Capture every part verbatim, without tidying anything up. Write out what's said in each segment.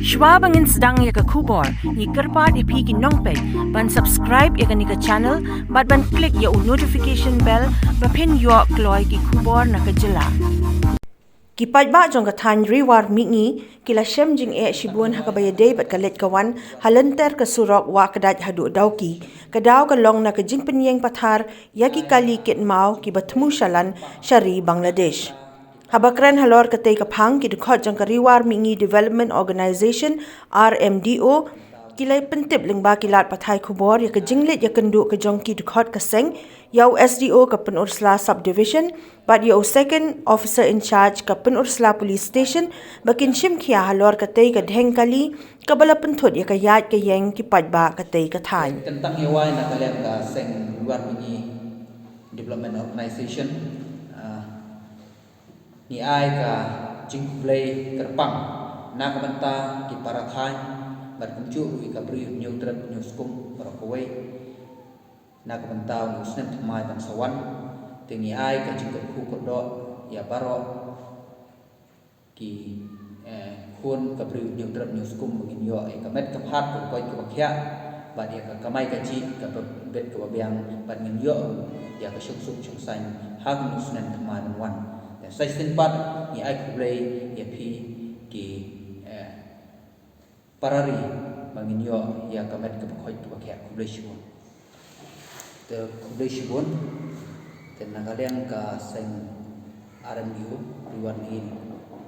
Shwa ba ngin sdang ïa ka khubor, ngi kyrpad ïa phi ki nongpeit ban subscribe ïa kane ka channel bad ban click ïa u notification bell ba phin ïoh kloi ki khubor na ka jylla. Ki paidbah jong ka thaiñ Ri War Mihngi ki la shem jingeh shibun ha kaba ïadei bad ka leit ka wan ha lynter ka surok Wah Kdait haduh Dawki, ka daw ka long na ka jingpynïeng pathar ïa ki kali kit maw kiba thmu shalan sha ri Bangladesh. Haba kren halor katei ka phang, ki dkhot jong ka Ri War Mihngi Development Organisation, R M D O, ki la pyntip lyngba ki lad pathai khubor ïa ka jingleit ïakynduh ka jong ki dkhot ka seng ïa u S D O ka Pynursla Subdivision bad ïa u Second Officer in Charge ka Pynursla Police Station ba kin shim khia halor katei ka dheng kali kaba la pynthut ïa ka ïaid ka ïeng ki paidbah katei ka thaiñ. Kyntang ïa wai na ka liang ka seng Ri War Mihngi Development Organisation, ah, ngi ai ka jingkhublei kyrpang na ka bynta ki para thaiñ bad kumjuh ruh ïa ka Bri Hynñiewtrep Hynñiewskum baroh kawei na ka bynta une u snem thymmai ban sa wan. Te ngi ai ka jingkyrkhu kyrdoh ïa baroh ki, eh, khun ka Bri Hynñiewtrep Hynñiewskum ba ngin ïoh ïa ka met ka phad, ka koit kaba khiah bad ïa ka kamai kajih kaba bit kaba biang bad ngin ïoh ïa ka shongsuk shongsaiñ ha kane u snem thymmai ban wan. Te sa shisien pat ngi ai khublei ïa phi ki, eh, para ri ba ngin ïoh ïa ka met kaba koit kaba khiah. Khublei shibun. Te khublei shibun. Te na ka liang ka seng R M D O, Ri War Mihngi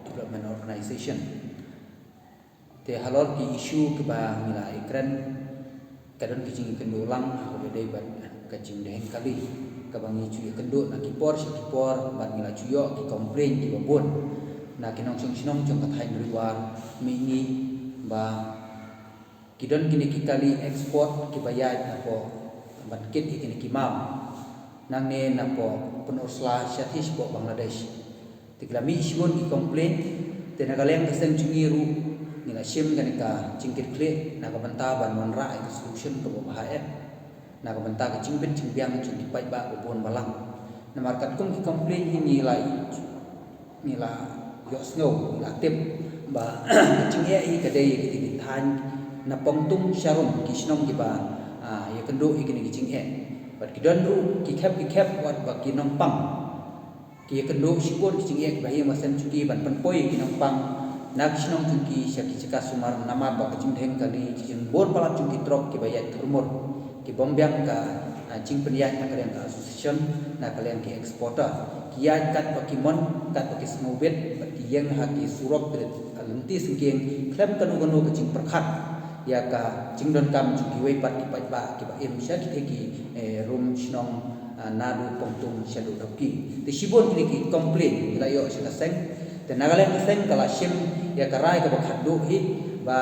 Development Organisation. Te halor ki issue kiba ngi la ïakren, ka don ki jingïakynduh lang ha kaba ïadei bad ka jingdheng kali kaba ngi ju ïakynduh na ki por sha ki por bad ngi la ju ïoh ki complain kiba bun na ki nongshong shnong jong ka thaiñ Ri War Mihngi ba ki don kine ki kali export kiba ïaid napoh ban kit ïa kine ki maw nangne napoh Pynursla shathie shapoh Bangladesh. Te ki la mih shibun ki complain. Te na ka liang ka seng jong ngi ruh ngi la shim kane ka jingkitkhlieh na ka bynta ban wanrah ïa ka solution kaba bha eh na ka bynta ka jingbit jingbiang jong ki paidbah ba bun balang. Namar katkum ki complain hi ngi la, ngi la ïohsngew, ngi la tip ba ka jingeh hi ka dei ïa kitei ki thaiñ na Pongtung Sharum, ki shnong kiba, ah, ïakynduh ïa kine ki jingeh. Bad ki don ruh ki khep ki khep wat ba ki nongpang ki ïakynduh shibun ki jingeh kiba ïeng ba seng jong ki ban pynpoi ïa ki nongpang na ki shnong jong ki sha ki jaka sumar namar ba ka jingdheng kali, ki jingbun palat jong ki trok kiba ïaid thurmur, ki bym biang ka, ah, jingpynïaid na ka liang ka association, na ka liang ki exporter. Ki ïaid katba ki mon, katba ki sngewbit bad ki ïeng ha ki surok ki lynti syngkien khlem kano kano ka jingpyrkhat ïa ka jingdonkam jong kiwei pat ki paidbah kiba im sha kitei ki, eh, rum shnong, ah, naduh Pongtung shaduh Dawki. Te shibun kine ki complain ngi la ïoh sha ka seng. Te na ka liang ka seng ka la shim ïa ka rai kaba khatduh hi ba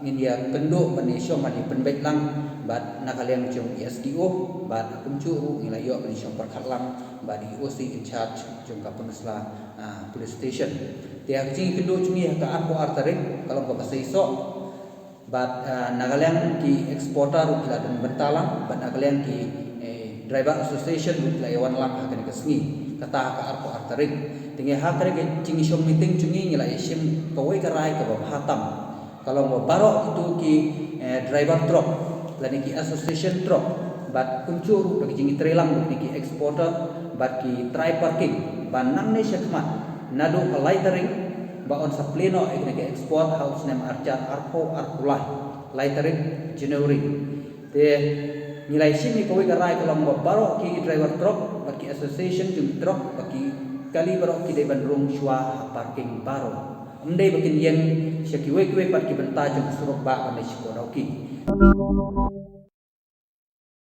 ngin ïakynduh ban ïashong ban ïapynbeit lang bad na ka liang jong i S D O bad kumjuh ruh ngi la ïoh ban ïashong pyrkhat lang bad i O C in charge jong ka Pynursla, ah, Police Station. Te ha ka jingïakynduh jong ngi ha ka arphew ar tarik ka long kaba seisoh. Bad, ah, na ka liang ki exporter ruh ki la don bynta lang bad na ka liang ki, eh, driver association ruh ki la ïawan lang ha kane ka sngi, kata ha ka arphew ar tarik. Te ngi ha kane ka jingïashong meeting jong ngi ngi la ïashim kawei ka rai kaba bha tam. Ka long ba baroh kito ki, eh, driver truck lane ki association truck bad kumjuh ruh da ka jingïatreilang bad kine ki exporter bad ki trai parking ba nangne shakhmat naduh ka lai tarik ba yn sa plie noh ïa kine ki export ha u snem arhajar arphew arphew lai, lai tarik January. Te ngi la ïashim ïa kawei ka rai ka long ba baroh ki driver truck bad ki association jong ki truck bad ki kali baroh ki dei ban rung shuwa ha parking baroh. Ym dei ba kin ïeng sha kiwei kiwei pat ki bynta jong ka surok bah ban leit sha Dawki.